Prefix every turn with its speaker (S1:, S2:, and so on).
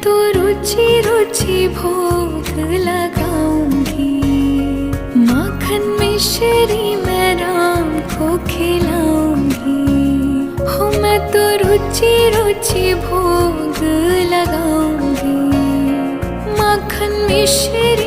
S1: तो रुचि रुचि भोग लगाऊंगी, माखन मिश्री मैं राम को खिलाऊंगी। हो मैं तो रुचि रुचि भोग लगाऊंगी, माखन मिश्री